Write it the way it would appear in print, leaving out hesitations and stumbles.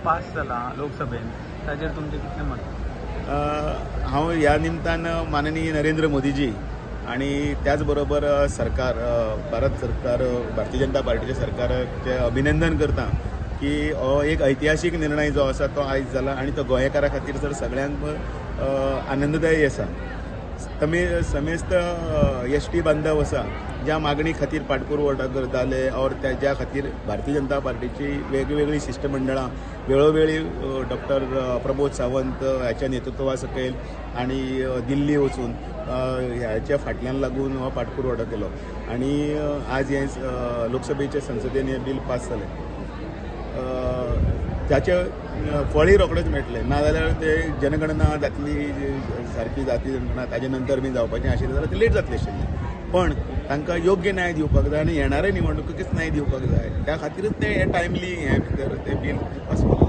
Pass जाला लोकसभेन, ताजेर तुमचें कितलें मत? हांव ह्या निमतान माननीय नरेंद्र मोदीजी आणि त्याच बरोबर सरकार, भारत सरकार, भारतीय जनता पार्टीच्या सरकाराचें अभिनंदन करता की हो एक ऐतिहासीक निर्णय जो आसा तो आयज जाला आनी तो गोंयकारा खातीर सर सगळ्यांक आनंददायी आसा. तमी समेस्त एसटी बांधव आसा ज्या मागणी खातीर पाठपुरवठा करताले और ज्या खातीर भारतीय जनता पार्टीची वेगवेगळी शिश्टमंडळां वेळोवेळी डॉक्टर प्रमोद सावंत ह्याच्या नेतृत्वा सकयल आणि दिल्ली वचून ह्याच्या फाटल्यान लागून हो पाठपुरवठा केलो आणि आज हे लोकसभेच्या संसदेन हें बील पास जालें. ताचे फळय रोखडेच मेळटलें, नाजाल्यार ते जनगणना जातली सारकी जातली जनगणना, ताजे नंतर बी जावपाचें आशिल्लें जाल्यार ते लेट जातलें आशिल्लें. पण तांकां योग्य न्याय दिवपाक जाय आनी येणाऱ्या निवडणुकीकच न्याय दिवपाक जाय, त्या खातीरच ते हे टायमली हे भितर ते बील पास केलें.